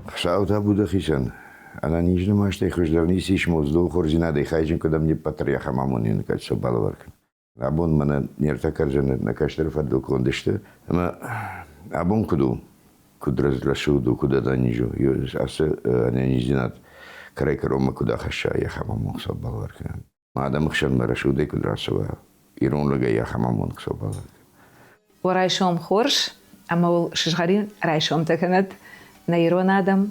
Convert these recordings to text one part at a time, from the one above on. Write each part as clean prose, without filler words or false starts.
Хуыцау табу дӕхицӕн. Ӕнӕниз нымӕстӕй хуыздӕр ницы ис моздоу хорздзинадӕй хайджын куыд ӕм не ппӕт дӕр ахӕм амонӕн кӕд сӕ балӕвар кӕн. Абон мӕнӕ не ртӕ кӕрдзыны нӕ кӕстӕры фӕдыл конд сты ӕмӕ абон куыд у, куыд рӕсугъд у, куыд ӕнӕниз у, ацы ӕнӕниздзинад кӕрӕй-кӕронмӕ куыд ахӕсса, ахӕм амонд Хуыцау балӕвар кӕнӕд. Адӕмы хсӕнмӕ рӕсугъдӕй куыд рацӕуа, ирон лӕгӕй ахӕм амонд Хуыцау балӕвар кӕнӕд. Уӕ райсом хорз, ӕмӕ уыл сызгъӕрин райсомтӕ кӕнӕд нӕ ирон адӕм,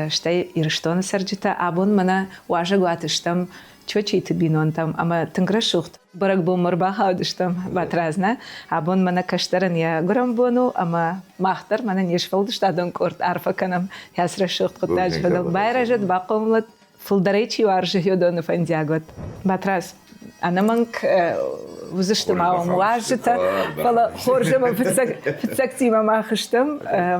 стӕй Ирыстоны цӕрджытӕ. Абон мӕнӕ уазӕгуаты стӕм Чочиты бинонтӕм ӕмӕ тынг рӕсугъд бӕрӕгбонмӕ ӕрбахаудыстӕм Батрадз, нӕ? Абон мӕнӕ кӕстӕрӕн йӕ гуырӕн бон у ӕмӕ мах дӕр мӕнӕ не сфӕлдыстадон къорд арфӕ кӕнӕм ацы рӕсугъд хъуыддаджы фӕдыл. Байрӕзӕд, бахъомыл уӕд, фылдӕрӕй чи уарзы, уыдоны фӕндиаг уӕд. Батрадз, ӕнӕмӕнг уыдзысты ма уӕм уазджытӕ, фӕлӕ хорз ӕмӕ фыццӕгтимӕ мах стӕм,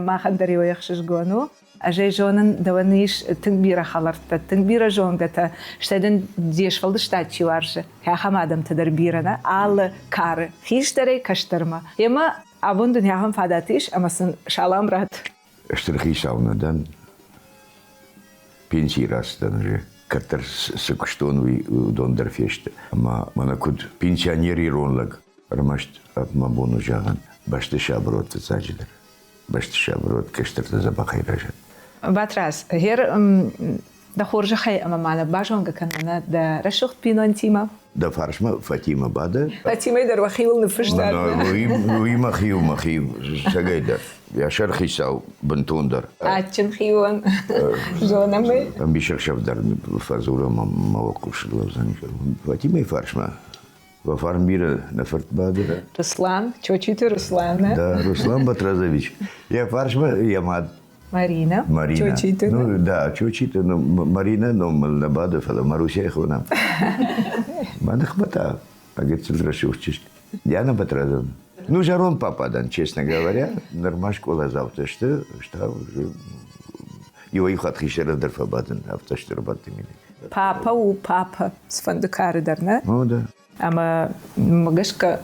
махӕн дӕр иу ӕхсызгон у. Ӕз ӕй зонын, дӕуӕн ис тынг бирӕ хӕлӕрттӕ, тынг бирӕ зонгӕтӕ, стӕй дын де сфӕлдыстад чи уарзы, ахӕм адӕмтӕ дӕр бирӕ нӕ, алы кары, хистӕрӕй кӕстӕрмӕ. Емӕ абон дын ахӕм фадат ис, ӕмӕ сын салам ратт. Стыр хицау нӕ дӕн, пенсийы рацыдӕн уже кӕддӕр цы куыстон, уый уыдон дӕр фесты. Ӕмӕ мӕнӕ куыд пенсионер ирон лӕг, ӕрмӕст мӕ бон у зӕгъын, бӕсты сабыр уӕд фыццаджыдӕр. Бӕсты сабыр уӕд, кӕстӕртӕ дзӕбӕхӕй рӕзӕд. Батрадз, гъер дӕ хорзӕхӕй ӕмӕ ма нӕ базонгӕ кӕн мӕнӕ дӕ рӕсугъд бинонтимӕ. Дӕ фарсмӕ Фатимӕ бады. Фатимӕ дӕр уӕхиуыл ныффыстат. Уый мӕхи у, мӕхи сӕгӕй дӕр. Йӕ сӕрхицау бынтондӕр. Адджын хион зонӕм ӕй. Ӕмбисӕхсӕв дӕр фӕдзурӕм ӕмӕ уӕлхъус лӕудзӕн. Фатимӕйы фарсмӕ Фарн бирӕ нӕ фырт бады. Руслан, Чочиты Руслан. Да, Руслан Батразович. Йӕ фарсмӕ йӕ мад Марина. Марина. Чочиты. Ну да, Чочиты, ну Марина ном мыл нӕ бады, фӕлӕ Марусяйы хонӕм. Мӕ ныхмӕ та ӕгӕрцыл рӕсугъд чызг. Диана Батразовна. Ну, зӕронд папа дӕн, честно говоря. Нырма скъоладзаутӕ сты, стӕ уже иуӕй хатт хистӕры дӕр фӕбадын, афтӕ стыр бадты мидӕг. Папа у папа, цыфӕнды кары дӕр, нӕ? Ну да. Ӕмӕ мӕ гӕсгӕ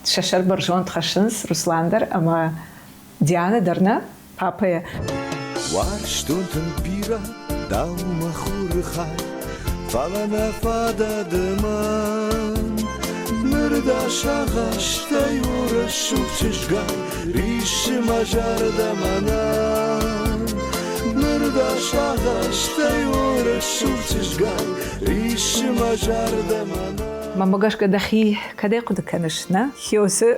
сӕ сӕр бӕрзонд хӕссынц Руслан дӕр ӕмӕ Диана дӕр нӕ папӕйӕ. Уарзтон тынг бирӕ дӕу мӕ хуры хай, фӕлӕ нӕ фӕдӕ ды мӕн. Ныр дӕ сагъӕстӕй у рӕсугъд чызгай, риссы мӕ зӕрдӕ мӕнӕн. Ныр дӕ сагъӕстӕй у рӕсугъд чызгай, риссы мӕ зӕрдӕ мӕнӕн. Мӕнмӕ гӕсгӕ дӕхи кӕдӕй хъуыды кӕныс, нӕ? Хиосы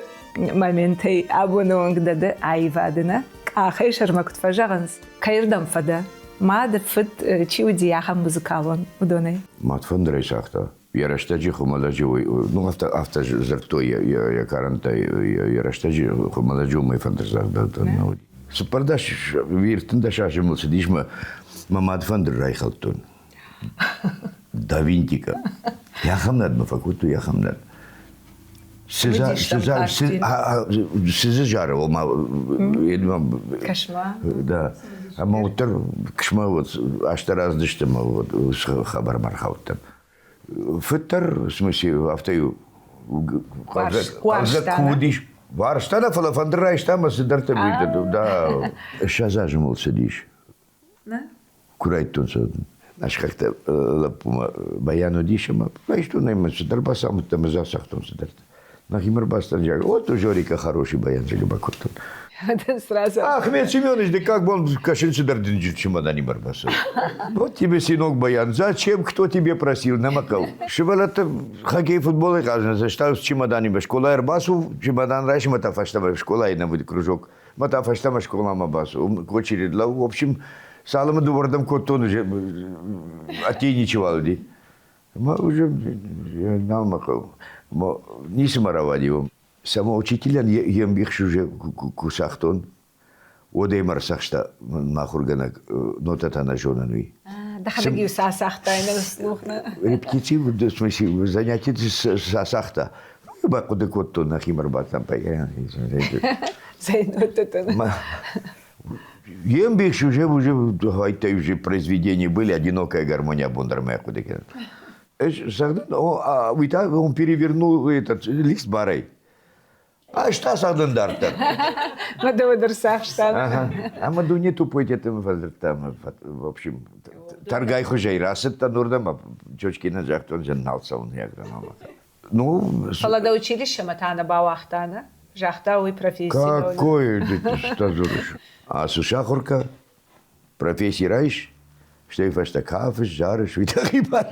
моментӕй абоны онг дӕ ды аивады нӕ къахӕй сӕрмӕ куыд фӕзӕгъынц, кӕйырдӕм фӕдӕ? Мады фыд чи уыди ахӕм музыкалон уыдонӕй? Мад фӕндырӕй цагъта. Йӕ рӕстӕджы хуымӕлӕджы уый, ну афтӕ, афтӕ дзырдтой йӕ карӕнтӕ, йӕ рӕстӕджы хуымӕлӕджы уымӕй фӕндырдзагъд нӕ уыди. 14, 13 азы мыл цыдис, мӕ мӕ мад фӕндыр райхӕлдтон. До винтика. Ахӕм над мӕ фӕкодтой, ахӕм над. Цы дзы зары, ома, Кӕсма. Да. Ӕмӕ уӕддӕр кӕсма вот азтӕ раздысты ӕмӕ вот хабармӕ ӕрхаудтӕн. Фыд дӕр, в смысле, афтӕ-иу хъӕлдзӕг куы уыдис. Уарзта нӕ, фӕлӕ фӕндыр райста ӕмӕ цыдӕртӕ да. 20 азы мыл цыдис. Куы райдтон сӕ сыхӕгтӕ лӕппумӕ баян уыдис ӕмӕ райстон ӕмӕ цыдӕр бацамыдта ӕмӕ зацагътон цыдӕртӕ. Нӕхимӕ ӕрбацыдтӕн, зӕгъ, вот у Жорика хороший баян, зӕгъ, бакодтон. Сразу. Ахмед Семенович, дыккаг бон кӕсын цыдӕр дынджыр чемоданимӕ ӕрбацыд. Вот тебе, сынок, баян. Зачем, кто тебе просил, нӕ мӕ хъӕуы. Сывӕллӕттӕ хоккей, футболӕй хъазынц, ӕз та чемоданимӕ скъолайы ӕрбацу, чемодан райс ӕмӕ та фӕстӕмӕ скъолайы нӕм уыд кружок. Мӕ та фӕстӕмӕ скъоламӕ бацу. Уым очередь лӕуу. В общем, цалынмӕ дыууӕрдӕм кодтон, уже ӕддейы ничиуал уыди. Ӕмӕ уже нал мӕ хъӕуы. Ницы мӕ рауади уым. Самоучителӕн йе мбихс уже куы цагътон, уӕд ӕй мӕ ӕрцахста мӕ ахуыргӕнӕг, нотӕтӕ нӕ зонын, уый. Дӕхӕдӕг-иу цы ацагътай нӕ слух нӕ? Репетици, в смысле, занятиты цы ацагъта, бахъуыды кодтон нӕхимӕ ӕрбадтӕн. Ембих уже уже уже произведения были, «Одинокая гармония» Бондармая хъуыды кӕнын. Ӕз зӕгъдын, о, уый та он перевернул этот лист барӕй. Ӕз та цӕгъдын дарддӕр. Мӕ дӕуӕ дӕр сӕхстан. Ӕмӕ дуне тупойтӕ фӕдзырдта, в общем, тӕргайхуызӕй рацыдтӕн уырдӕм, Чочкинӕн загътон, зын нал цӕуын агрономмӕ. Ну, Фӕлӕ дӕ училищемӕ та нӕ бауагъта, нӕ? Загъта уый професси. Какой ты дзурыс? Ацы сахуыр кӕ, професси райс, стӕй фӕстӕ кафыс, зарыс, уый дӕхи бар.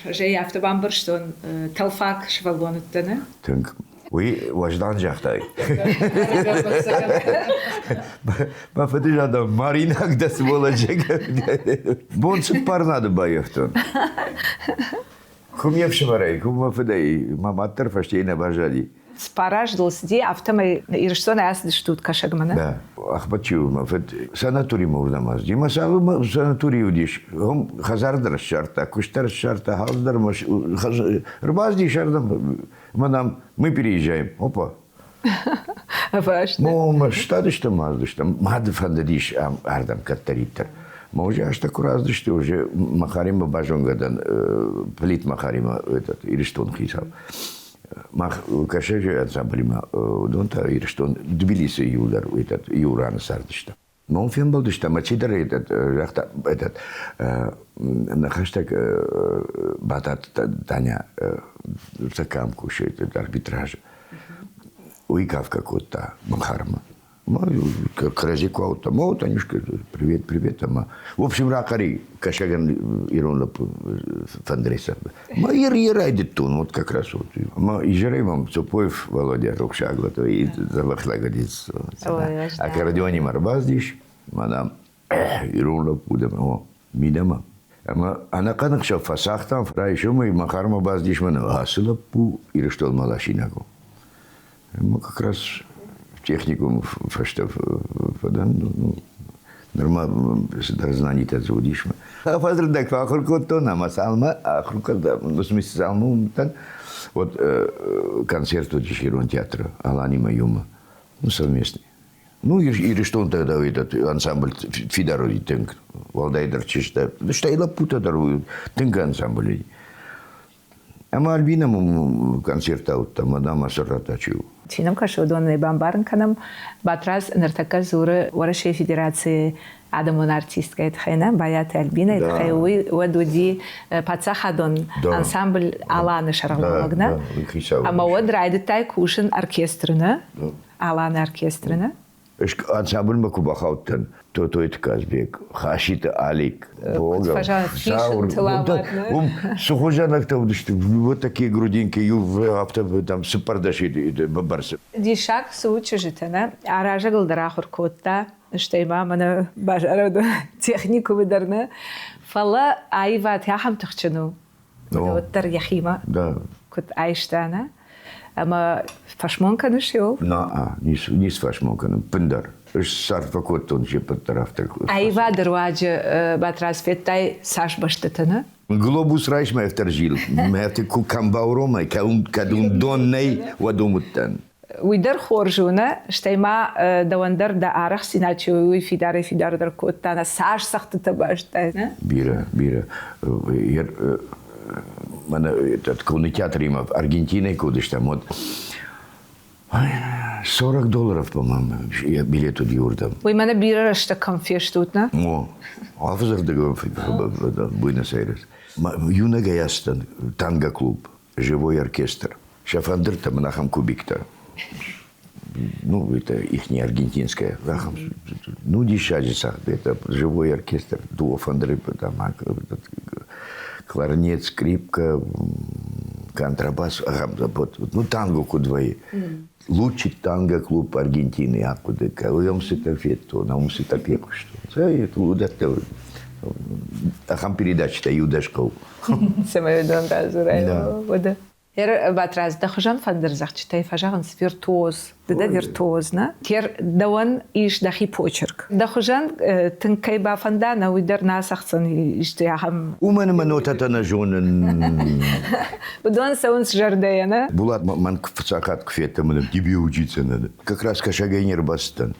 Зӕй афтӕ бамбӕрстон, тӕлфаг сывӕллон уыдтӕ, нӕ? Тынг. Уый уӕздан загътай. Мӕ фыды зӕрдӕ маринаг дӕ сволочь. Бон цыппар нады баййӕфтон. Куы ме фсымӕрӕй, куы мӕ фыдӕй, мӕ мад дӕр фӕстейы нӕ баззади. Цыппар азы дыл цыди, афтӕмӕй Ирыстонӕй ацыдыстут кӕсӕгмӕ, нӕ? Да. Ахмӕт чи у, мӕ фыд санаторимӕ уырдӕм ацыди. Мӕ цалынмӕ санаторийы уыдис, уым хӕдзар дӕр ссардта, куыст дӕр ссардта, хал дӕр ӕрбацыдис ардӕм, ӕмӕ нам мы переезжаем. Опа. Ӕваст. Ну, стадыстӕм, ацыдыстӕм. Мады фӕндыдис ардӕм кӕддӕриддӕр. Мӕ уже азтӕ куы рацыдысты, уже Махаримӕ базонгӕ дӕн, Плит Махаримӕ, этот, Ирыстоны хицау. Мах Кӕсӕджы ансамблимӕ, уыдон та Ирыстон, Тбилисы иуылдӕр этот, иу раны цардысты. Ном фембӕлдыстӕм, ӕмӕ чидӕр этот, загъта, этот, нӕ хӕстӕг Бататы Таня ЦК-м кусы, этот, арбитражы. Уый кафгӕ кодта Махармӕ. Кӕрӕдзи куы ауыдтам, о, Танюшка, привет, привет, ӕмӕ в общем, рахъӕри кӕсӕгӕн ирон лӕппу фӕндырӕй цӕгъды. Мӕ ер райдыдтон, вот как раз вот. Ӕмӕ изӕрӕй мӕм Цопоев Володя рухсаг и дзӕбӕх лӕгӕдис. Аккордеонимӕ ӕрбацыдис, мӕнӕ ирон лӕппу дӕ, о, мидӕмӕ. Ӕмӕ ӕнӕхъӕн ӕхсӕв фӕцагътам, райсомӕй Махармӕ бацыдис мӕнӕ ацы лӕппу Ирыстонмӕ ласинаг у. Ӕмӕ как раз техникум фӕстӕ фӕдӕн, нырма цыдӕр знанитӕ дзы уыдис. Афӕдзырдӕг фӕахуыр кодтон ӕмӕ цалынмӕ ахуыр кодтам, в смысле цалынмӕ уым вот концерт уыдис Ирон театры Аланимӕ иумӕ, ну, совместный. Ну, Ирыстон тогда этот ансамбль фидар уыди тынг, уӕлдайдӕр чызджытӕ, стӕй лӕппутӕ дӕр тынг ансамбль уыди. Ӕмӕ Альбина концерт ауыдта, мадам Асарата чи у. Чи нӕм кӕсы, уыдонӕй бамбарын кӕнӕм. Батрадз ныртӕккӕ дзуры Уӕрӕсейы Федерацийы адӕмон артисткӕйы тыххӕй, нӕ Байаты Альбинайы тыххӕй. Уый уӕд уыди паддзахадон ансамбль Аланы сӕргълӕууӕг, нӕ? Ӕмӕ уӕд райдыдтай кусын оркестры, нӕ? Аланы оркестры, нӕ? Ансамбльмӕ куы бахаудтӕн, Тотойты Казбек, Хаситы Алик, Богов, Заур, уым цы хуызӕнӕгтӕ уыдысты, вот такие грудинки, иу афтӕ там цыппӕрдӕсы бӕрцы. Диссаг цы у чызджытӕ, нӕ? Аразӕгыл дӕр ахуыр кодта, стӕй ма мӕнӕ базарады техникумы дӕр нӕ, фӕлӕ аивад ахӕм тыхджын у, уӕддӕр йӕхимӕ куыд айста, нӕ? Ӕмӕ фӕсмон кӕныс иу? На, ницы фӕсмон кӕнын, пындӕр. Ӕз цард фӕкодтон се ппӕт дӕр афтӕ. Аивады руаджы Батрадз федтай цас бӕстӕтӕ, нӕ? Глобус райс мӕ ӕфтӕр зил. Мӕ куы кӕм бауромай, кӕд уым дон нӕй, уӕд уым уыдтӕн. Уый дӕр хорз у, нӕ? Стӕй ма дӕуӕн дӕр дӕ арӕхстдзинад чи у, уый фидарӕй-фидардӕр кодта, нӕ цас цӕгъдтытӕ базыдтай, нӕ? Бирӕ, бирӕ. Мӕнӕ этот театримӕ Аргентинӕйы куы уыдыстӕм, уӕд 40 долларов, по-моему, билет уыди уырдӕм. Уый мӕнӕ бирӕ рӕстӕг кӕм фестут, нӕ? О, афӕдзырдыгон Буэнос-Айрес. Иунӕгӕй ацыдтӕн танго-клуб, живой оркестр. Сӕ фӕндыртӕ мын ахӕм кубиктӕ. Ну, это их не аргентинская. Ну, диссаджы цагъд. Это живой оркестр, дыууӕ фӕндыры, там, кларнет, скрипка, контрабас, вот, ну, танго куыд вӕййы. Лучший танго-клуб Аргентины ахъуыды кӕ, уым цытӕ федтон, уым цытӕ фехъуыстон. Уыдӕттӕ ахӕм передачӕтӕ иу дӕс хъӕуы. Цӕмӕй уыдон радзурай, уӕдӕ. Батрадз, дӕ хуызӕн фӕндырдзӕгъдджытӕй фӕзӕгъынц виртуоз. Ды дӕ виртуоз, нӕ? Кер дӕуӕн ис дӕхи почерк. Дӕ хуызӕн тынг кӕй бафӕнда, нӕ уый дӕр нӕ ацӕгъддзӕн исты ахӕм. Уымӕн ӕмӕ нотӕтӕ нӕ зонын. Уыдон цӕуынц зӕрдӕйӕ, нӕ? Булат мӕн фыццаг хатт куы федта, мӕнӕ тебе учиться надо. Как раз кӕсагӕй не рбацыдтӕн.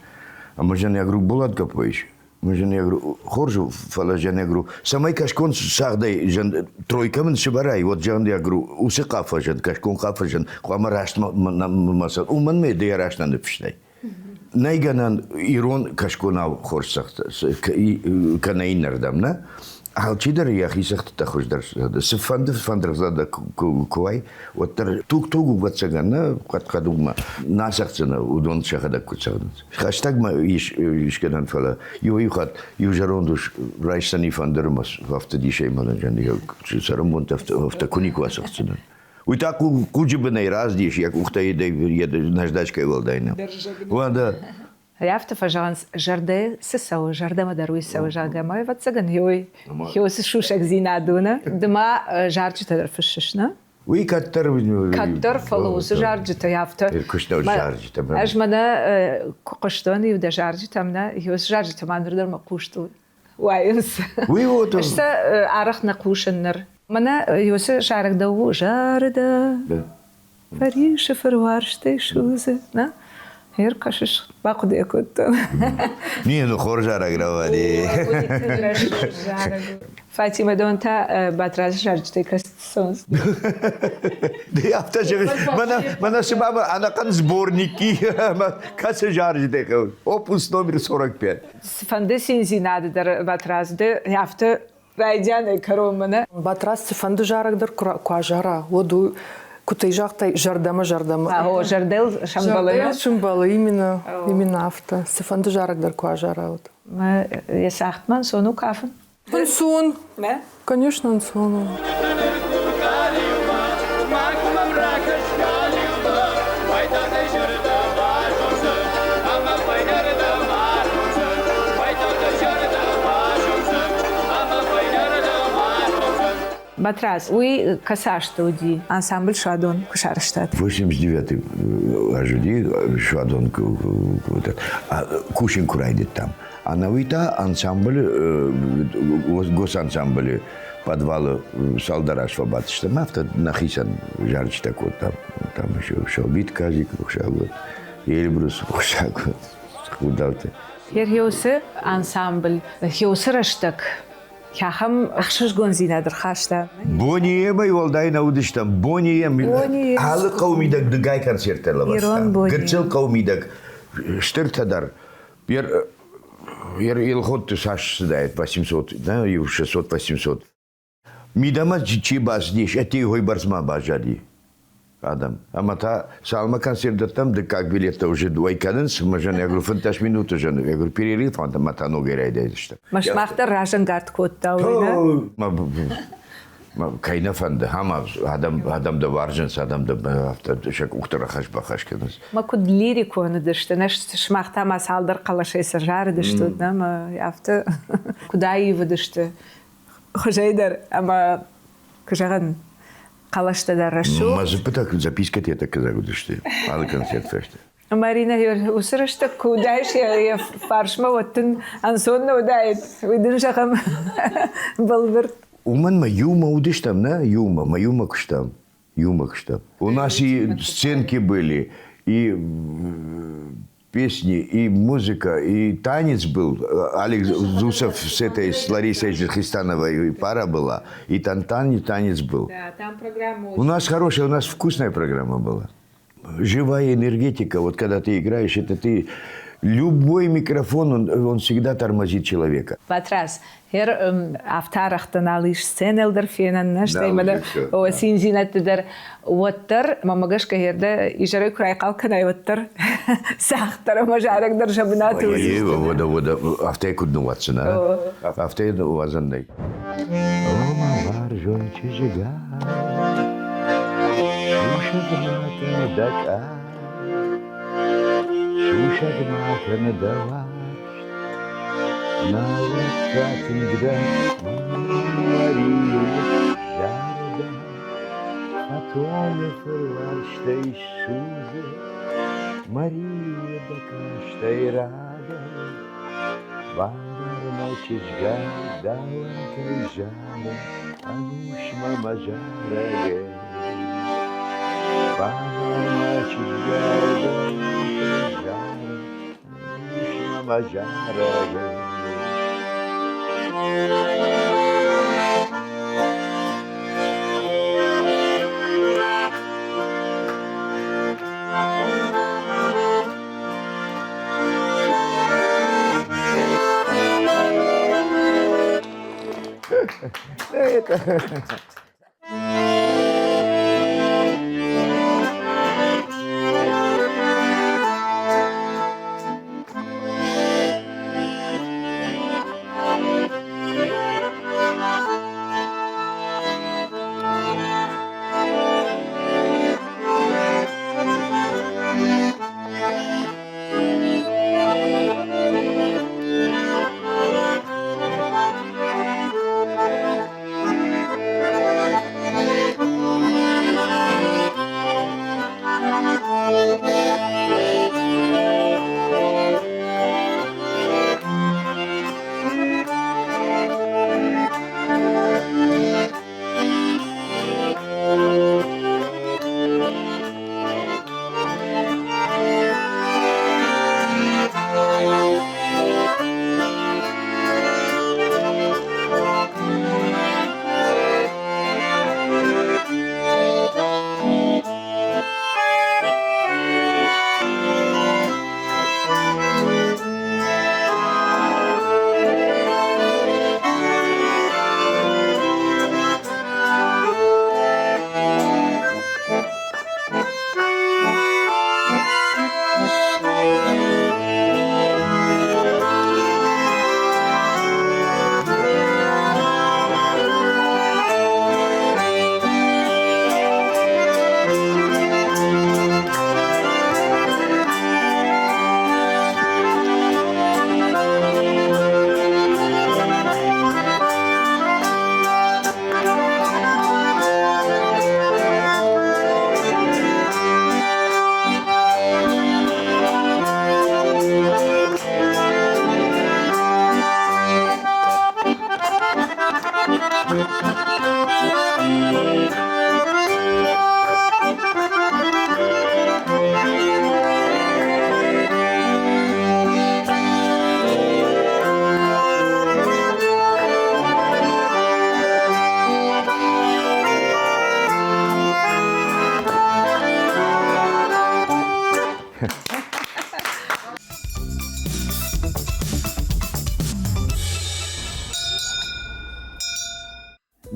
Ӕмӕ зӕн я говорю, Булат Гапович, мы я говорю, хорз у, фӕлӕ зӕн я говорю, цӕмӕй кӕсгон цагъдӕй зӕн тройкӕ мын сывӕрай, уӕд зӕгъын я говорю, уыцы къафӕзӕн, кӕсгон къафӕзӕн хъуамӕ раст ма уымӕн ме ды раст нӕ ныффыстай. Нӕй гӕнӕн ирон кӕсгонау хорз цагъд кӕнӕ иннӕрдӕм, нӕ? Алчидӕр йӕхи цӕгъдтытӕ хуыздӕр цыфӕнды фӕндырдзӕгъдӕг куы уай, уӕддӕр туг-туг у, ӕвӕццӕгӕн, нӕ хъӕд-хъӕдугмӕ нӕ цӕгъддзынӕ, уыдон сӕхӕдӕг куы цӕгъдынц. Хӕстӕгмӕ ис искӕдӕн, фӕлӕ иуӕй-иу хатт иу зӕронд ус райсдзӕни фӕндыр ӕмӕ афтӕ дисӕй мӕлын, цӕрӕнбонты афтӕ куы никуы ацӕгъддзынӕн. Уый та хъуджы бынӕй раздис, йӕ къухтӕ йӕ наждачкӕй уӕлдай нӕ. Уӕдӕ Афтӕ фӕзӕгъынц, зӕрдӕ цы цӕуы, зӕрдӕмӕ дӕр уый цӕуы, зӕгъгӕ, ӕмӕ ӕвӕццӕгӕн хиосы сусӕгдзинад у, нӕ? Ды ма зарджытӕ дӕр фыссыс, нӕ? Уый кӕддӕр Кӕддӕр, фӕлӕ уыцы зарджытӕ афтӕ Куыстӕуы зарджытӕ. Ӕз мӕнӕ куы хъуыстон иу дӕ зарджытӕм, нӕ, уыцы зарджытӕ ма ныр дӕр мӕ хъустыл уайынц. Уый вот. Ӕз сӕ арӕх нӕ хъусын ныр. Мӕнӕ уыцы зарӕг дӕу у зӕрдӕ. Фӕрисы фыруарзтӕй судзы, нӕ? Ӕркӕсыс, бахъуыды кодтон. Не, ну хорз зарӕг рауади. Фатимӕ дон та Батрадзы зарджытӕй кӕсынц. Афтӕ зӕгъыс, мӕнӕ цыма ӕнӕхъӕн сборники кӕцы зарджытӕй хъӕуы? Опус номер 45. Цыфӕнды циндзинады дӕр Батрадз ды афтӕ райдианӕй кӕронмӕ нӕ? Батрадз цыфӕнды зарӕг дӕр куы азара, уӕд уый, куыд ӕй загътай, зӕрдӕмӕ-зӕрдӕмӕ. О, зӕрдӕйыл сӕмбӕлы. Зӕрдӕйыл сӕмбӕлы, именно, именно афтӕ. Цыфӕнды зарӕг дӕр куы азара, уӕд. Йӕ цагъдмӕ ӕнцон у кафын? Ӕнцон. Конечно, ӕнцон у. Батрадз, уый кӕцы азты уыди ансамбль «Суадон» куы сарӕзтат? 89-ы аз уыди «Суадон» кусын куы райдыдтам. Ӕнӕуый та ансамбль, госансамблы подвалы цалдӕр аз фӕбадтыстӕм, афтӕ нӕхицӕн зарджытӕ кодтам. Там еще Шалбит Казик, Рухсагот, Эльбрус, Рухсагот, Худалты. Хеусы ансамбль Хеусы рӕстӕг ахӕм ӕхсызгондзинад ӕрхаста. Бониемӕй уӕлдай нӕ уыдыстӕм. Бонием алы хъӕуы мидӕг дыгай концерттӕ лӕвӕрдтам. Гыццыл хъӕуы мидӕг стыртӕ дӕр. Елхотты цас цыдаид 800, да, иу 600-800. Мидӕмӕ чи бацыдис, ӕддейы бӕрц ма баззади адӕм. Ӕмӕ та цалынмӕ концерт дӕттӕм, дыккаг билеттӕ уже уӕй кӕнынц, ӕмӕ зӕн, я говорю, 15 минуты зӕн, я говорю, перерыв, ӕмӕ та ногӕй райдайдзысты. Мӕ сымах дӕр разӕнгард кодта, уый, нӕ? Кӕй нӕ фӕнды, ӕмӕ адӕм, адӕм дӕ уарзынц, адӕм дӕ афтӕ сӕ къухты рахӕсс-бахӕсс кӕнынц. Мӕ куыд лирикон уыдысты, нӕ сымах та ма цалдӕр хъӕлӕсӕй сӕзарыдыстут, нӕ мӕ афтӕ куыд аив уыдысты хуызӕй дӕр ӕмӕ куы зӕгъын, хъӕлӕстӕ дӕр рӕсугъд. Мӕ дзыппытӕ запискӕтӕ тӕккӕ дзаг уыдысты алы концерт фӕстӕ. Марина, уыцы рӕстӕг куы уыдаис йӕ фарсмӕ, уӕд дын ӕнцон нӕ уыдаид, уый дын зӕгъӕм бӕлвырд. Уымӕн мӕ иумӕ уыдыстӕм, нӕ, иумӕ, мӕ иумӕ куыстам, иумӕ куыстам. У нас и сценки были, и песни, и музыка, и танец был. Алик Зусов с этой, с Ларисой Хистановой пара была, и там танец был. Да, там программа. У нас хорошая, у нас вкусная программа была. Живая энергетика, вот когда ты играешь, это ты любой микрофон, он всегда тормозит человека. Батраз, гьер афтӕ арӕхдӕр нал ис сценӕйыл дӕр фенӕн, нӕ стӕй мӕнӕ циндзинӕдты дӕр уӕддӕр мӕмӕ гӕсгӕ гьер дӕ изӕрӕй куы райхъал кӕнай, уӕддӕр цагъддӕр ӕмӕ зарӕг дӕр сӕ бынаты уыдзысты. Уӕдӕ, уӕдӕ, афтӕ куыд ныууадздзынӕ? Афтӕ уадзӕн нӕй. О, мӕ уарзон чызгай, сусӕг ма кӕн дӕ къах, сусӕг ма кӕн дӕ уарзт, науӕд та тынгдӕр Марийы зӕрдӕ фӕтоны фыруарзтӕй ссудзы, Марийы дӕ кастӕй рагӕй. Бамбар мӕ чызгай, дӕуӕн кӕй зӕлы ӕнусмӕ мӕ зарӕгӕй. Бамбар мӕ чызгай, дӕуӕн кӕй зӕлы ӕнусмӕ мӕ зарӕг. Это...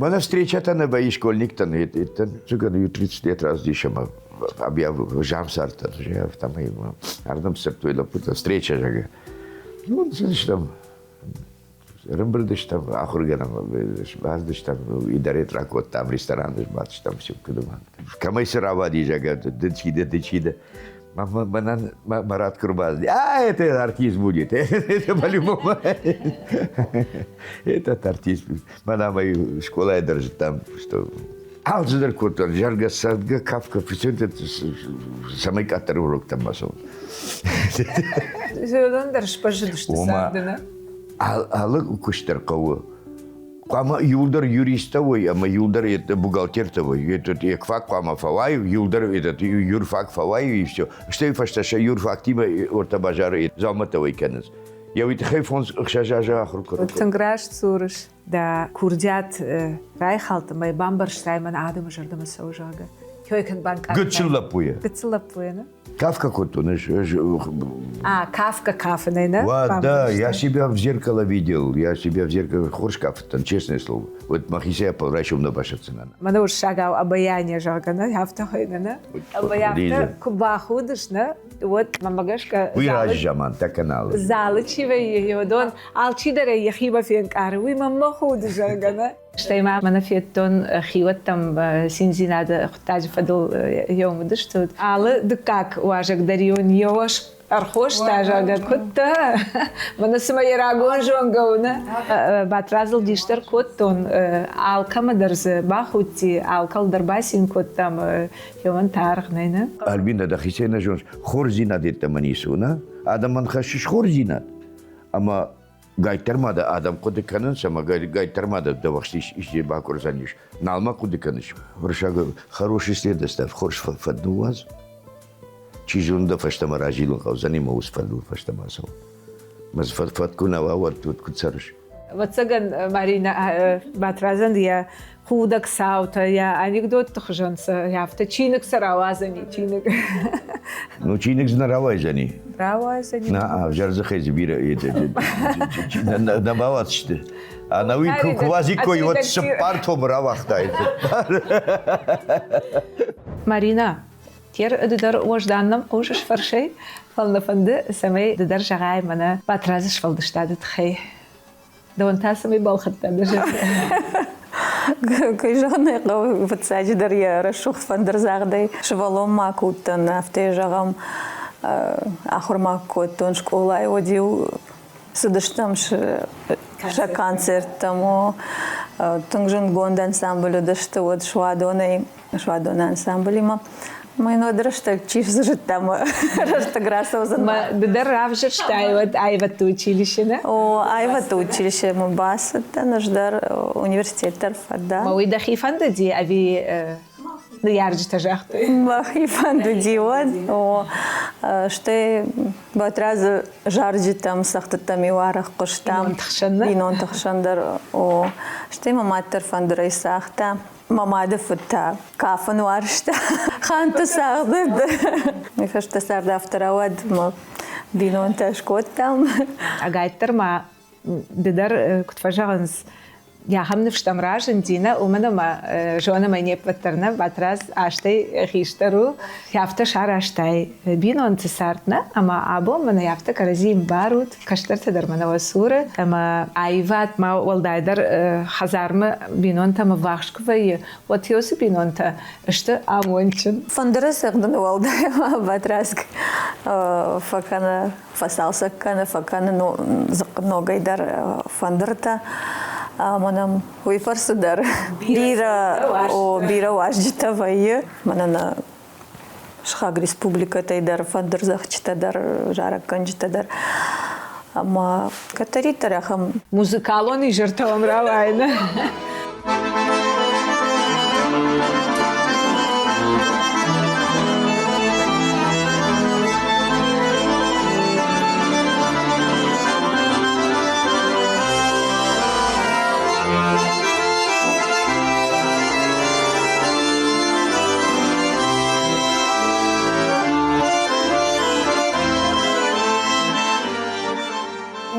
Мӕнӕ встречатӕ нӕ вӕййы школьниктӕн, цугӕн иу 30 лет раздис ӕмӕ объяв замсартӕн, афтӕмӕй ардӕм сырдтой лӕппутӕ, встреча, зӕгъгӕ. Ну, цыдыстӕм, ӕрӕмбырд стӕм, ахуыргӕнӕн бацыдыстӕм, идарет ракодтам, рестораны сбадтыстӕм, все куыдымӕ. Кӕмӕй цы рауади, зӕгъгӕ, ды чи дӕ, ды чи дӕ. Мӕнӕн Марат Курбан, а это артист будет, это по-любому. Этот артист. Мӕнӕ мӕ скъолайы дӕр зыдтам, что алцыдӕр кодтон, зӕргӕ, цӕргӕ, кафгӕ, цӕмӕй къаддӕр уроктӕм ма цӕуон. Уыдон дӕр сбӕззыдысты царды, нӕ? Алы куыст дӕр хъӕуы. Хъуамӕ иуылдӕр юристтӕ уой ӕмӕ иуылдӕр бухгалтертӕ уой. Екфак хъуамӕ фӕуай, иуылдӕр этот юрфак фӕуай и все. Стӕй фӕстӕ сӕ юрфактимӕ ортӕ базары дзаумӕттӕ уӕй кӕнынц. Йӕ уый тыххӕй фондз ӕхсӕз азы ахуыр кодтон. Тынг раст дзурыс. Дӕ курдиат райхӕлд ӕмӕ бамбӕрстай, мӕн адӕмы зӕрдӕмӕ цӕуы, зӕгъгӕ. Кӕй кӕн банкъардтай? Гыццыл лӕппуйӕ. Гыццыл лӕппуйӕ, нӕ? Кафка кодтон ӕз. А, Кафка кафынӕй, нӕ? Да, я себя в зеркало видел, я себя в зеркало хорз кафыдтӕн, честное слово. Вот мӕхицӕй ӕппӕл райсом нӕ басӕтдзынӕн. Мӕнӕ уырыссагау обаяние, зӕгъгӕ, нӕ, афтӕ хуыйны, нӕ? Ӕмӕ афтӕ куы бахудыс, нӕ, уӕд мӕмӕ гӕсгӕ... Уый раджы замантӕ каналы. Залы чи вӕййы, уыдон алчидӕр ӕй йӕхимӕ фенкъары, уый мӕнмӕ худы, зӕгъгӕ, нӕ? Стӕй ма мӕнӕ федтон хиуӕттӕм циндзинады хъуыддаджы фӕдыл еум уыдысты. Алы дыккаг уазӕг дӕр-иу ын йӕ ӕрхоста, зӕгъгӕ, куыдтӕ? Мӕнӕ цыма йӕ рагон зонгӕ у, нӕ? Батрадзыл дис дӕр кодтон, алкӕмӕ дӕр дзы бахудти, алкӕл дӕр бацин кодтам, хеуӕн таргъ нӕ, нӕ? Альбина, дӕхицӕй нӕ зоныс, хорздзинад йеддӕмӕ ницы у, нӕ? Адӕмӕн хӕссыс хорздзинад, ӕмӕ Гайддӕр ма дӕ адӕм хъуыды кӕнынц ӕмӕ гайддӕр ма дӕ дӕ исчи бакуырдзӕнис. Нал ма хъуыды кӕныс. Уырыссаг хороший след оставь, хорз фӕд ныууадз. Чи зоны дӕ фӕстӕмӕ разилын хъӕудзӕни мӕ ус фӕдыл фӕстӕмӕ ацӕуын. Мӕ фӕд куы нӕ уа, уӕд куыд цӕрыс? Ӕвӕццӕгӕн, Маринӕ Батрадзӕн йӕ худӕг цаутӕ, йӕ анекдотты хуызӕн сӕ афтӕ чиныг сӕ рауадзӕни, чиныг. Ну, чиныг дзы нӕ рауайдзӕни. Рауайдзӕни. Нӕ, ӕвзӕр дзыхӕй дзы бирӕ нӕ бауадздзысты. Ӕнӕуи куы уадзиккой, уӕд цыппар томы рауагътаид. Марина, Тер ды дӕр уӕздан нӕм хъусыс фӕрсӕй, фӕлӕ нӕ фӕнды, цӕмӕй ды дӕр зӕгъай мӕнӕ Батрадзы сфӕлдыстады тыххӕй. Дӕуӕн та цӕмӕй балхӕдта дӕ зӕрдӕ? Кӕй зӕгъын ӕй хъӕуы, фыццаджыдӕр йӕ рӕсугъд фӕндырдзагъдӕй сывӕллон ма куы уыдтӕн, афтӕ зӕгъӕм, ахуыр ма кодтон скъолайы, уӕд-иу цыдыстӕм сӕ концерттӕм. Тынг зындгонд ансамбль уыдысты уӕд Суадонӕй, Суадоны ансамблимӕ. Мӕ уӕд рӕстӕг чи зыдта, мӕ рӕстӕг рацӕудзӕн. Ды дӕр равзӕрстай уӕд аивӕдты училище, нӕ? О, аивӕдты училищемӕ бацыдтӕн ӕз дӕр, университет дӕр фӕдӕн. Уый дӕхи фӕндыди ӕви ныййарджытӕ загътой? Мӕхи фӕндыди уӕд. О, стӕй Батрадзы зарджытӕм, цӕгъдтытӕм-иу арӕх хъуыстам. Бинонты хсӕн, нӕ? Бинонты хсӕн дӕр, о. Стӕй мӕ мад дӕр фӕндырӕй цагъта. Мӕ мады фыд та кафын уарзта. Ханты цагъды. Уый фӕстӕ цард афтӕ рауад, мӕ бинонтӕ скодтам. Ӕгайтдӕр ма ды дӕр, куыд фӕзӕгъынц, ахӕм ныфстӕм разынди, нӕ, уымӕн ӕмӕ зонӕм ӕй не ппӕт дӕр нӕ, Батрадз азтӕй хистӕр у. Афтӕ сарӕзтай бинонты цард, нӕ, ӕмӕ абон мӕнӕ афтӕ кӕрӕдзийы ӕмбарут, кӕстӕртӕ дӕр мӕнӕ уӕ цуры, ӕмӕ аивад ма уӕлдайдӕр хӕдзармӕ бинонтӕм ӕввахс куы вӕййы, уӕд уыцы бинонтӕ сты амондджын. Фӕндыры цӕгъдын уӕлдай ма Батрадз фӕкӕны фӕцалцӕг кӕны, фӕкӕны ногӕй дӕр фӕндыртӕ. Ӕмӕ нӕм уый фӕрцы дӕр бирӕ, о, бирӕ уазджытӕ вӕййы. Мӕнӕ нӕ сыхаг республикӕтӕй дӕр фӕндырдзӕгъдджытӕ дӕр, зарӕггӕнджытӕ дӕр. Ӕмӕ кӕддӕриддӕр ахӕм музыкалон изӕртӕ уӕм рауайы,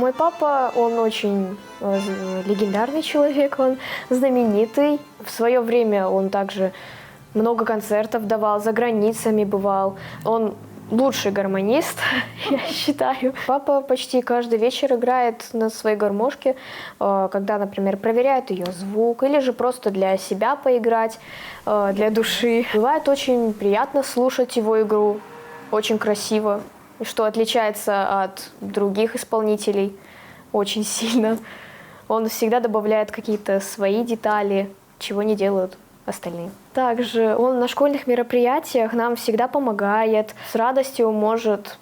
Мой папа, он очень легендарный человек, он знаменитый. В свое время он также много концертов давал, за границами бывал. Он лучший гармонист, я считаю. Папа почти каждый вечер играет на своей гармошке, когда, например, проверяет ее звук или же просто для себя поиграть, для души. Бывает очень приятно слушать его игру, очень красиво, что отличается от других исполнителей очень сильно. Он всегда добавляет какие-то свои детали, чего не делают остальные. Также он на школьных мероприятиях нам всегда помогает, с радостью может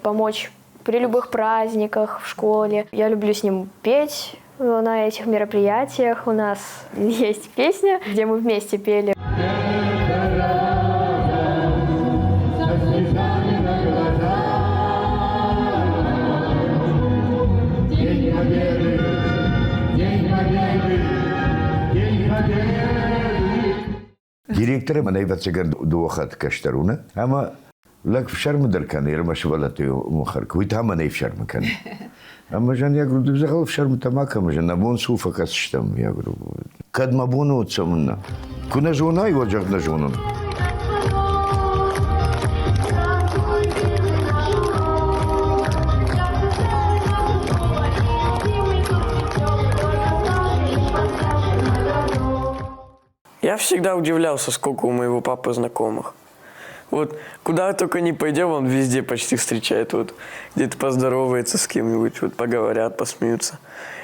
помочь при любых праздниках в школе. Я люблю с ним петь на этих мероприятиях. У нас есть песня, где мы вместе пели. Директоры мӕн ӕвӕццӕгӕн дыууӕ хатт кӕстӕр у, нӕ? Ӕмӕ лӕг фсӕрмы дӕр кӕны, ӕрмӕст сывӕллӕтты мухар, уый та мӕнӕй фсӕрмы кӕны. Ӕмӕ зӕн, я говорю, дзӕгъӕл фсӕрмытӕ ма кӕм, зӕн, нӕ бон цы у, фӕкӕсдзыстӕм, я говорю. Кӕд мӕ бон у, цӕмӕннӕ? Куы нӕ зонай, уӕд зӕгъ, нӕ зонын. Я всегда удивлялся, сколько у моего папы знакомых. Вот куда только не пойдем, он везде почти встречает. Вот где-то поздоровается с кем-нибудь, вот поговорят, посмеются.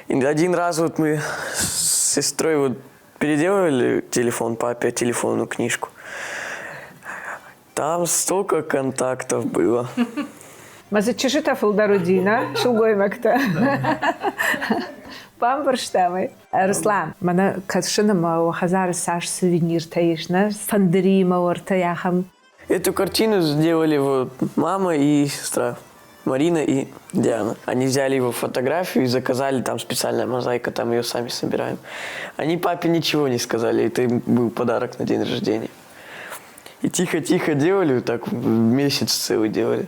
И один раз вот мы с сестрой вот переделывали телефон папе, телефонную книжку. Там столько контактов было. Ма дзы чызджытӕ фылдӕр уыди, нӕ? Сылгоймӕгтӕ. Бамбӕрстам ӕй. Руслан, мӕнӕ кӕсын ӕмӕ уӕ хӕдзары цас сувениртӕ ис, нӕ? Фӕндыримӕ уӕртӕ ахӕм. Эту картину сделали вот мама и сестра. Марина и Диана. Они взяли его фотографию и заказали там специальная мозаика, там ее сами собираем. Они папе ничего не сказали, это им был подарок на день рождения. И тихо-тихо делали, так месяц целый делали.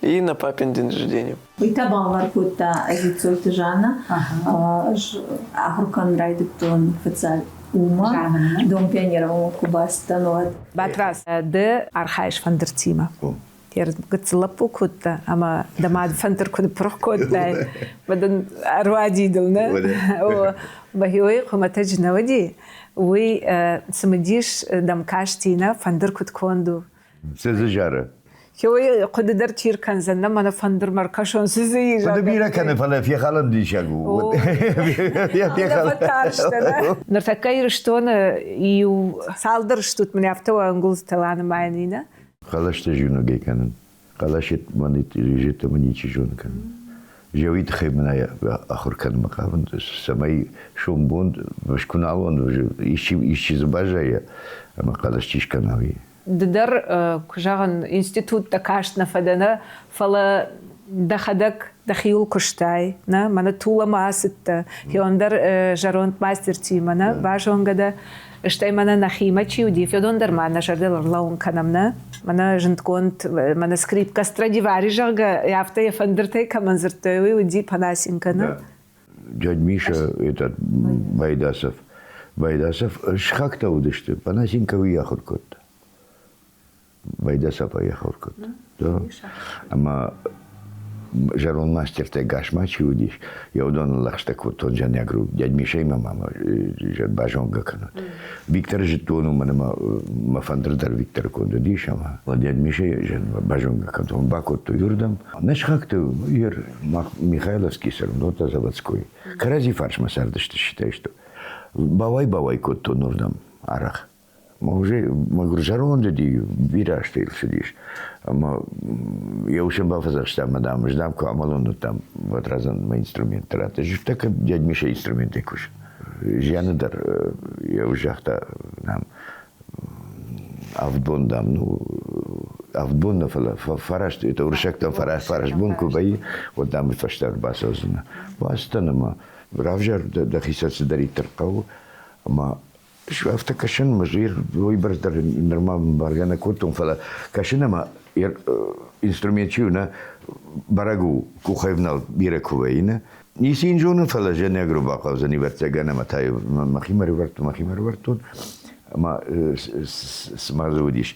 И на папин день рождения. Уый та балвар кодта Гиццойты Жанна. Ӕз ахуыр кӕнын райдыдтон фыццаг уымӕ, Дом пионеров куы бацыдтӕн, уӕд. Батрадз, ды архайыс фӕндыртимӕ. Гыццыл лӕппу куы уыдтӕ ӕмӕ дӕ мад фӕндыр куы ныппырх кодтай, уӕд ын ӕруади дыл, нӕ? Бахиойы хуымӕтӕджы нӕ уыди. Уый цымыдис дӕм касти, нӕ, фӕндыр куыд конд у. Цы дзы зары? Хиойы хъуыды дӕр чи ркӕндзӕн, нӕ мӕнӕ фӕндырмӕ ркӕсон, цы дзы и, Хъуыды бирӕ кӕны, фӕлӕ фехалын диссаг у. Ныртӕккӕ Ирыстоны иу цалдӕр стут мын афтӕ уӕ ӕнгуылдзтӕ ланымайӕн и, нӕ? Хъӕлӕстӕ зиногӕй кӕнын. Хъӕлӕсет мӕ ничи зоны кӕнын. Зӕуи тыххӕй мын ӕй ахуыр кӕнынмӕ хъавын, цӕмӕй сомбон куы нал уон, исчи, исчи дзы баззайа ӕмӕ хъӕлӕс чи скӕна, уый. Ды дӕр, куы зӕгъын, институттӕ каст нӕ фӕдӕ, нӕ, фӕлӕ дӕхӕдӕг дӕхиуыл куыстай, нӕ, мӕнӕ Туламӕ ацыдтӕ, хиондӕр зӕронд мастертимӕ, нӕ, базонгӕ дӕ, стӕй мӕнӕ нӕхимӕ чи уыди, уыдон дӕр ма нӕ зӕрдыл ӕрлӕууын кӕнӕм, нӕ? Мӕнӕ зындгонд, мӕнӕ скрипка Страдивари, зӕгъгӕ, афтӕ йӕ фӕндыртӕй кӕмӕн дзырдтой, уый уыди Панасенко, нӕ? Дядь Миша, этот Байдасов, Байдасов сыхӕгтӕ уыдысты, Панасенко уый ахуыр кодта. Байдасов ӕй ахуыр кодта. Да. Ӕмӕ зӕронд мастертӕ гасмӕ чи уыдис, йӕ уыдоныл лӕгъстӕ кодтон Жанягру, дядь Мишӕимӕ ма базонгӕ кӕнут. Викторы зыдтон, уымӕн ӕмӕ мӕ фӕндыр дӕр Викторы конд уыдис, ӕмӕ дядь Мишӕйы базонгӕ кодтон, бакодтой уырдӕм. Нӕ сыхӕгты мах Михайловский сӕрмдонтӕ заводской. Кӕрӕдзи фарсмӕ цардысты, считай, что. Бауай-бауай кодтон уырдӕм арӕх. Уже мӕгуыр зӕронд уыди, бирӕ азты йыл цыдис. Ӕмӕ йӕ усӕн бафӕдзӕхста, ӕмӕ, дам, ӕз, дам, куы амӕлон, уӕд, дам, Батрадзӕн мӕ инструменттӕ ратт. Ӕз так дядь Миша инструменттӕй кусы. Зианы дӕр йӕ ус загъта, дам, авд бон, дам, ну, авд бон нӕ, фӕлӕ фараст, это уырыссӕгтӕм фараст бон куы вӕййы, уӕд, дам, фӕстӕ ӕрбацӕудзынӕ. Бацыдтӕн ӕмӕ равзар дӕхицӕн цыдӕриддӕр хъӕуы, ӕмӕ Афтӕ кӕсын, мӕ уыйбӕрц дӕр нырма бӕргӕ нӕ кодтон, фӕлӕ кӕсын ӕмӕ инструмент чи у, нӕ бӕрӕг у, къухӕвнӕлд бирӕ куы вӕййы, нӕ. Ницы йын зонын, фӕлӕ зӕнӕгру бахъӕудзӕн ӕвӕццӕгӕн ӕмӕ та мӕхимӕ ӕрывӕрдтон, мӕхимӕ ӕрывӕрдтон ӕмӕ цыма дзы уыдис.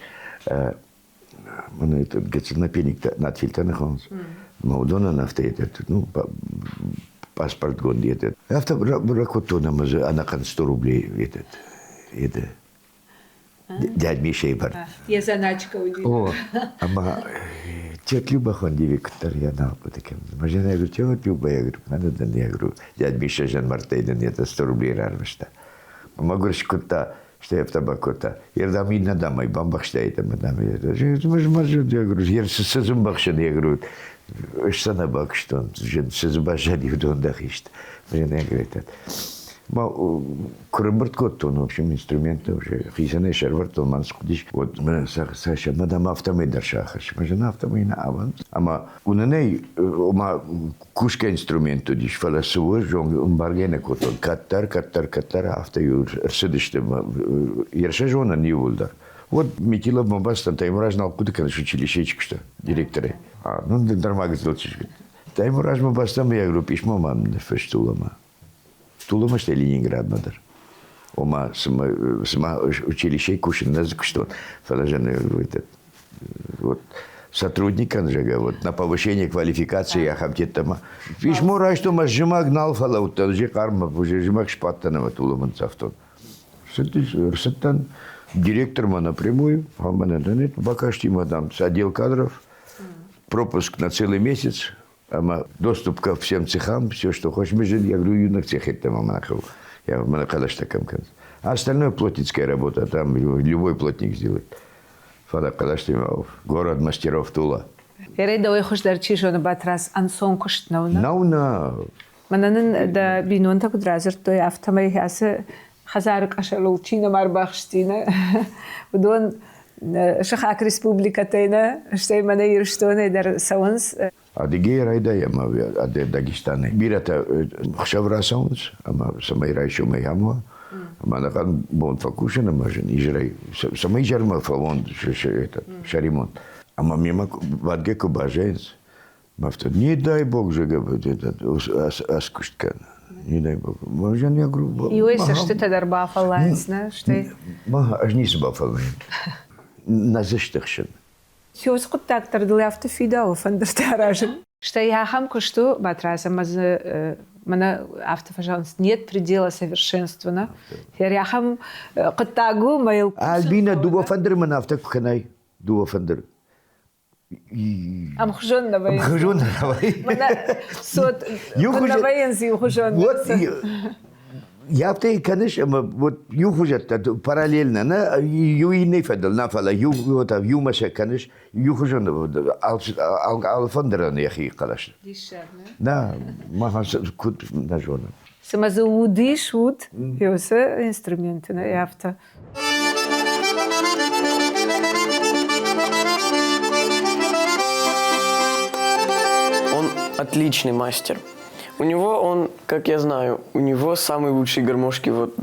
Мӕнӕ гыццыл напильниктӕ, надфилтӕ нӕ хонынц. Ӕмӕ уыдонӕн афтӕ ну, паспортгонд этот. Афтӕ ракодтон ӕмӕ дзы ӕнӕхъӕн 100 рублей этот, это, дядь Мишей бар. Йӕ заначка уыди. О, ӕмӕ тетя Люба хуанди куыддӕр я нал хъуыды кӕнын. Мӕ жена, я говорю, тетя Люба, я говорю, надо дын, я говорю, дядь Миша жанмартӕй дын это 100 рублей рарвыста. Мӕгуыр скуыдта, Стӕй афтӕ бакодта. Ердӕм иннӕ дам ӕй бамбӕхстаид ӕмӕ дам я говорю, цы дзы мбӕхсын, я говорю, ӕз сӕ нӕ бакуыстон, цы дзы баззади, уыдон дӕхи сты. Ма куы рымбырд кодтон, в общем, инструменттӕ уже хицӕнӕй сӕрвӕрдтон, мӕн схъуыдис, вот Саша, мӕ дам афтӕмӕй дӕр сахӕсс. Мӕ жена афтӕмӕй нӕ авӕнд. Ӕмӕ уынынӕй, ома кусгӕ инструмент уыдис, фӕлӕ цы у, ӕмбаргӕ нӕ кодтон. Кӕддӕр, кӕддӕр, кӕддӕр афтӕ-иу ӕрцыдысты йе рсӕзонӕн иууылдӕр. Вот Метиловмӕ бацыдтӕн, Таймураз нал хъуыды кӕныс училищейы чи куыста директорӕй. А, ну, нырма гыццыл чызг. Таймуразмӕ бацыдтӕн, я говорю, письмо мӕм ныффыстул ӕмӕ Тулумӕ стӕй Ленинградмӕ дӕр. Ома, цыма, цыма училищейы кусын нӕ дзы куыстон, фӕлӕ зӕн, вот сотрудникӕн, зӕгъгӕ, вот на повышение квалификации ахӕм тедтӕмӕ. Письмо райстон, ӕз зымӕг нал фӕлӕудтӕн, же хъарммӕ, уже зымӕг сбадтӕн ӕмӕ Тулумӕ ныццавтон. Ӕрцыдтӕн директормӕ напрямую, а мӕнӕ бакасти мӕ, дам, отдел кадров, пропуск на целый месяц, ӕмӕ доступ ко всем цехам, все, что хочешь, мы же, я говорю, юных цех это маманахов, я монокалашта кам А остальное плотницкая работа, там любой плотник сделает. Фӕлӕ хъӕлӕстимӕ город мастеров Тула. Ерӕй дӕуӕй хуыздӕр чи зоны, Батрадз, ӕнцон куыст нӕу, нӕ? Нӕу, нӕ. Мӕнӕ нын дӕ бинонтӕ куыд радзырдтой, афтӕмӕй ацы хӕдзары къӕсӕрыл чи нӕма ӕрбахызти, нӕ, уыдон сыхаг республикӕтӕй нӕ, стӕй мӕнӕ Ирыстонӕй дӕр цӕуынц. Адыгейы райдайӕм ӕви Дагестанӕй? Бирӕтӕ хсӕв рацӕуынц, ӕмӕ цӕмӕй райсомӕй ам уа, ӕмӕ ӕнӕхъӕн бон фӕкусын ӕмӕ зын изӕрӕй, цӕмӕй изӕрмӕ фӕуон сӕ ремонт. Ӕмӕ мемӕ бадгӕ куы баззайынц, афтӕ, не дай бог, зӕгъы, аскуыст кӕн. Не дай бог. Мӕ я говорю... Иуӕй цӕстытӕ дӕр бафӕллайынц, нӕ? Стӕй... Ма, ӕз ницы бафӕллайын. Нӕ дзы стыхсын. Уыцы хъуыддаг дӕр дыл афтӕ фидауы фӕндыртӕ аразын. Стӕй ахӕм куыст у, Батрадз, ӕмӕ дзы мӕнӕ афтӕ фӕзӕгъынц, нет предела совершенства, нӕ? Ахӕм хъуыддаг у, ӕмӕ йыл... Альбина, дыууӕ фӕндыры мын афтӕ куы кӕнай, дыууӕ фӕндыры. Ӕмхуызон нӕ вӕййынц. Ӕмхуызон нӕ вӕййынц. Мӕнӕ цот куы нӕ вӕййынц иухуызон. Вот афтӕ кӕныс ӕмӕ вот иухуызӕттӕ параллельно нӕ иу иннӕ фӕдыл нӕ фӕлӕ иу вот иумӕ сӕ кӕныс иухуызон алы фӕндырӕн йӕхи хъӕлӕс. Диссаг, нӕ? Нӕ, махӕн куыд нӕ зонын. Цымӕ дзы уд ис, уд, уыцы инструменты, нӕ афтӕ. Он отличный мастер. У него он, как я знаю, у него самые лучшие гармошки вот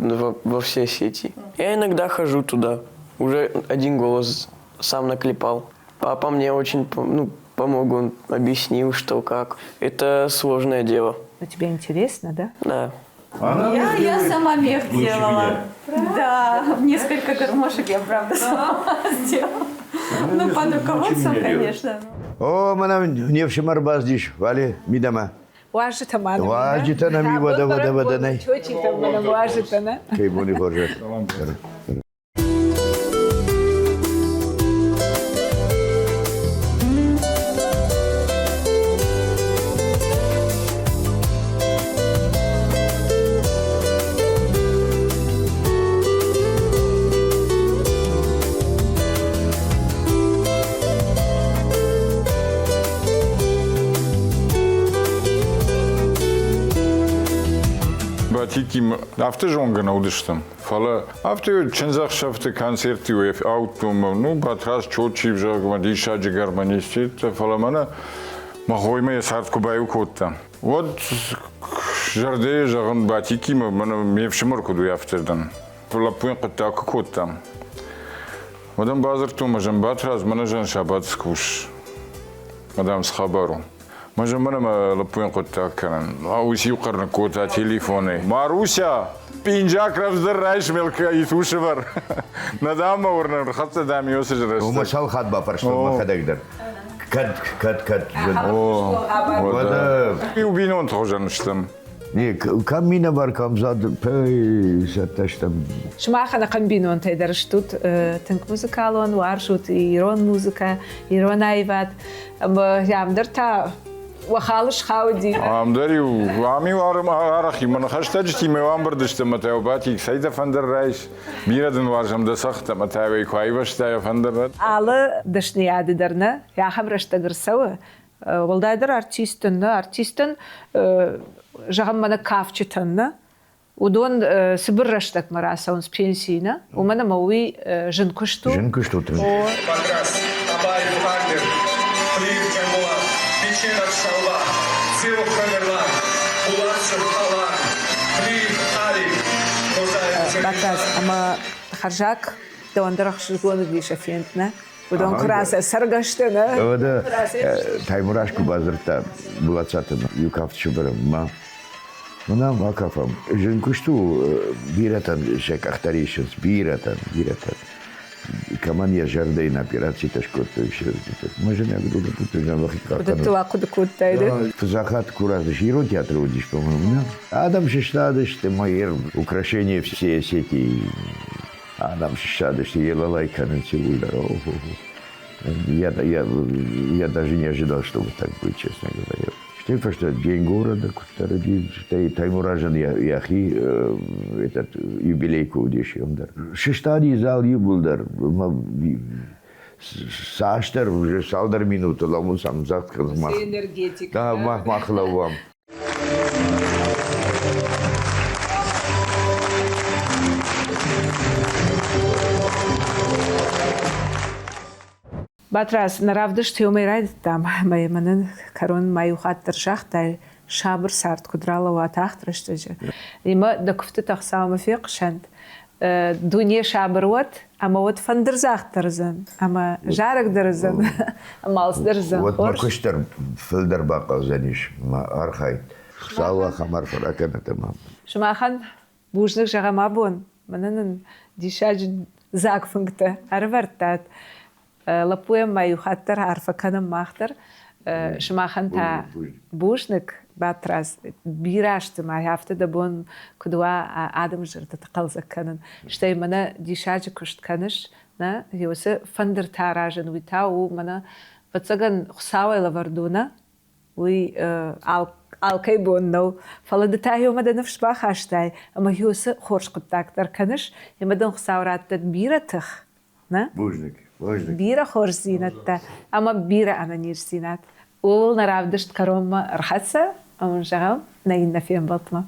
во всей сети. Я иногда хожу туда. Уже один голос сам наклепал. Папа мне очень помог, он объяснил, что как. Это сложное дело. Но тебе интересно, да? Да. Я сама мех делала. Да, несколько гармошек я, правда, сама сделала. Ну, под руководством, конечно. О, мӕнӕ не фсымӕр баздис, Вале, мидӕмӕ. Уазджытӕ ма нӕм. Уазджытӕ нӕм и уӕдӕ, уӕдӕ, уӕдӕ нӕй. Чочитӕ ма нӕм уазджытӕ, нӕ? Кӕй бони хорзӕх. Батикимӕ афтӕ зонгӕ нӕ уыдыстӕм, фӕлӕ афтӕ чындзӕхсӕвты концерт-иу ауыдтон, ну, Батраз Чочиев, зӕгъгӕ, диссаджы гармонист, фӕлӕ мӕнӕ мӕ хоимӕ йӕ цард куы баиу кодта, уӕд зӕрдӕйы зӕгъын Батикимӕ мӕнӕ ме фсымӕр куыд уый, афтӕ дӕн. Лӕппуйӕн хъуыддаг куы кодтам, уӕд ӕм бадзырдтон, мӕ зын Батрадз, мӕнӕ зӕн сабат скус. Мадам, цы хабар у? Мӕ зын мӕнӕ мӕ лӕппуйӕн хъуыддаг кӕнын. Ус-иу хъӕр ныккодта телефонӕй. Маруся, пинджак рӕвдздӕр райс мелка и сушевар. Нӕ дам мӕ уырны, ӕрхӕццӕ дам Иосиф рӕстӕг. Уымӕ цал хатт бафарстон мӕхӕдӕг дӕр. Кӕд, кӕд, кӕд. Уӕдӕ иу бинонты хуызӕн стӕм. Не, кӕм минӕвар, кӕм зад, цӕттӕ стӕм. Сымах ӕнӕхъӕн бинонтӕй дӕр стут тынг музыкалон, уарзут ирон музыкӕ, ирон аивад. Ӕмӕ ам дӕр та уӕ хал схауди. Ам дӕр-иу, ам-иу арӕх мӕ хӕстӕджытимӕ ӕмбырд сты ӕмӕ та Батик, цӕй дӕ фӕндыр райс, бирӕ дын уарзӕм дӕ цӕгъдтӕ ӕмӕ та куы айвӕзта йӕ фӕндыр. Алы дӕсныйады дӕр нӕ ахӕм рӕстӕг ӕрцӕуы, уӕлдайдӕр артисттӕн нӕ, артисттӕн, зӕгъӕм, мӕнӕ кафджытӕн нӕ, уыдон цыбыр рӕстӕгмӕ рацӕуынц пенсийы, нӕ, уымӕн ӕмӕ уый зын куыст у. Зын куыст у тынг. Батраз, Абаев Альберт, Плиев Джамбулат, Печенов Шалва, Цилов Тамерлан, Булатшев Алан, Плиев Алик, Козаев Батраз, ӕмӕ хӕрзаг дӕуӕн дӕр ӕхсызгон уыдис сӕ фенд, нӕ? Уыдон куы рацӕ цӕргӕсты, нӕ? Уӕдӕ Таймураз куы бадзырдта Булацаты иу кафт сыбыры, мӕ мӕнӕ акафӕм. Зын куыст у, бирӕтӕн сӕ къӕхтӕ рисынц, бирӕтӕн, бирӕтӕн. Кӕмӕн йӕ зӕрдӕ йын операцитӕ скодтой, мӕ зынӕг Уыдӕттыл ахъуыды кодтай, да? Фыццаг куы рацыдис, ирон театры уыдис, по-моему, Адӕм сыстадысты, мӕ украшение всей Осетии. Адӕм сыстадысты, елалай кӕнынц иууылдӕр. Я даже не ожидал, что вот так будет, честно говоря. Стӕй фӕстӕ День города куыддӕр уыди, стӕй Таймуразӕн йӕхи этот юбилей куы уыдис, уым дӕр. Сыстади зал иууылдӕр. Цасдӕр уже цалдӕр минуты лӕууынц ӕмдзӕгъд кӕнынц мах. Энергетика. Да, мах лӕууӕм. Батрадз, нӕ равдыст иумӕ райдыдтам, ӕмӕ мӕнӕн кӕронмӕ иу хатт дӕр загътай, сабыр цард куыд ралӕууа тагъд рӕстӕджы. Ӕмӕ дӕ куывтытӕ Хуыцаумӕ фехъусӕнт. Дуне сабыр уӕд, ӕмӕ уӕд фӕндырдзагъд дӕр уыдзӕн, ӕмӕ зарӕг дӕр уыдзӕн, ӕмӕ алцыдӕр уыдзӕн. Уӕд мӕ куыст дӕр фылдӕр бахъӕудзӕнис, мӕ архайд. Хуыцау ахӕм арфӕ ракӕнӕд ӕмӕ. Сымахӕн бузныг зӕгъӕм абон, мӕнӕ нын диссаджы дзаг фынгтӕ ӕрывӕрдтат. Лӕппуйӕн ма иу хатт дӕр арфӕ кӕнӕм мах дӕр. Сымахӕн та бузныг, Батрадз. Бирӕ азты ма афтӕ дӕ бон куыд уа адӕмы зӕрдӕтӕ хъӕлдзӕг кӕнын. Стӕй мӕнӕ диссаджы куыст кӕныс, нӕ, уыцы фӕндыртӕ аразын, уый та у мӕнӕ, ӕвӕццӕгӕн, Хуыцауӕй лӕвӕрд у, нӕ? Уый алкӕй бон нӕу, фӕлӕ ды та иумӕ дӕ ныфс бахастай ӕмӕ уыцы хорз хъуыддаг дӕр кӕныс, ӕмӕ дын Хуыцау раттӕд бирӕ тых, нӕ? Бузныг, бузныг. Бирӕ хорздзинӕдтӕ ӕмӕ бирӕ ӕнӕниздзинад. Ууыл нӕ равдыст кӕронмӕ ӕрхӕццӕ, ӕмӕ зӕгъӕм, нӕ иннӕ фембӕлдмӕ.